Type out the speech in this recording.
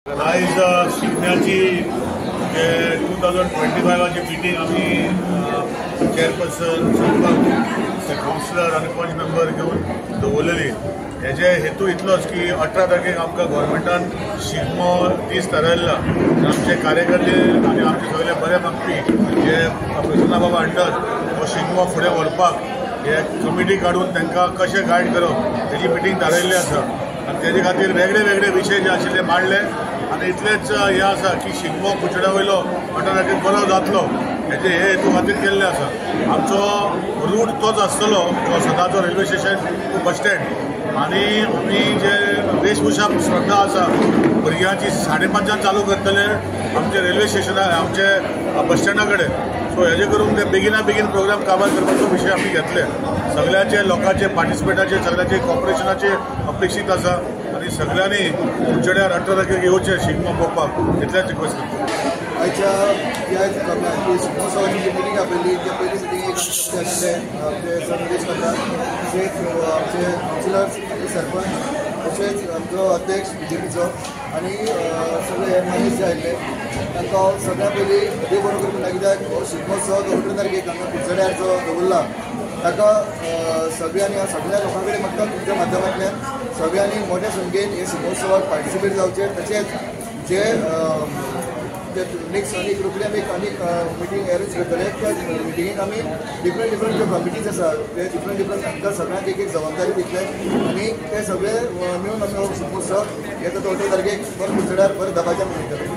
आयज शिगम्याची 2025 मिटींग आमी chairperson, sarpanch, councillor आनी पंच मेंबर घेवन दवरलेली. हेजे हेतू इतलोच की 18 तारखेक आमकां गव्हर्मेंटान शिगमो दीस थारायल्ला. आमचे कार्यकर्ते आनी आमचे सगळे बरे मागपी जे प्रसन्ना बाबा अंडर हो शिगमो फुडें व्हरपाक हे कमिटी काडून तांकां कशें गायड करप तेजी मिटींग थारायल्ली आसा. आनी तेजे खातीर वेगळे वेगळे विशय जे आशिल्ले मांडले आनी इतलेंच हें आसा की शिगमो कुचड्या वयलो 18 तारखेक बरो जातलो हेजे हे हेतू खातीर केल्लें आसा. आमचो रूट तोच आसतलो जो सदांचो railway station to bus stand. आनी आमी जे वेशभूषा स्पर्धा आसा भुरग्यांची 5:30 चालू करतले आमचे रेल्वे स्टेशना आमचे बस स्टँडा कडेन. सो हेजे करून ते बेगिना बेगीन प्रोग्राम काबार करपाचो विशय आमी घेतले. सगळ्याचे लोकांचे पार्टिसिपेटाचे सगळ्याचे कॉपरेशनाचे अपेक्षीत आसा आनी सगळ्यांनी कुडचड्यार 18 तारखेक येवचें शिगमो पळोवपाक इतलेंच रिक्वेस्ट करता. आयच्या ह्या शिगमोत्सवाची जी मिटींग आपयली त्या पयली मिटिंगेक आमचे आशिल्ले आमचे सर निलेश काका, तशेंच आमचे कावन्सिलर्स, आमचे सरपंच, तशेंच आमचो अध्यक्ष बीजेपीचो आनी सगळे मनीस जे आयिल्ले तांकां हांव सगळ्या पयलीं देव बरो करूं म्हणटा. कित्याक हो शिगमोत्सव 18 तारखेक हांगा कुडचड्यार जो दवरला ताका सगळ्यांनी सगळ्या लोकां कडेन मागता तुमच्या माध्यमांतल्यान सगळ्यांनी मोठ्या संख्येन हे शिगमोत्सवाक पार्टिसिपेट जावचें. तशेंच जे नेक्स्ट आनी रोखडी आमी आनीक मिटींग अरेंज करतले. त्या मिटिंगेक आमी डिफरंट डिफरंट ज्यो कमिटीज आसा ते डिफरंट डिफरंट तांकां सगळ्यांक एक एक जबाबदारी दितले आनी ते सगळे मेळून आमी हो शिगमोत्सव हे 18 तारखेक बरें कुडचड्यार बरें दबाज्यान मनयतले.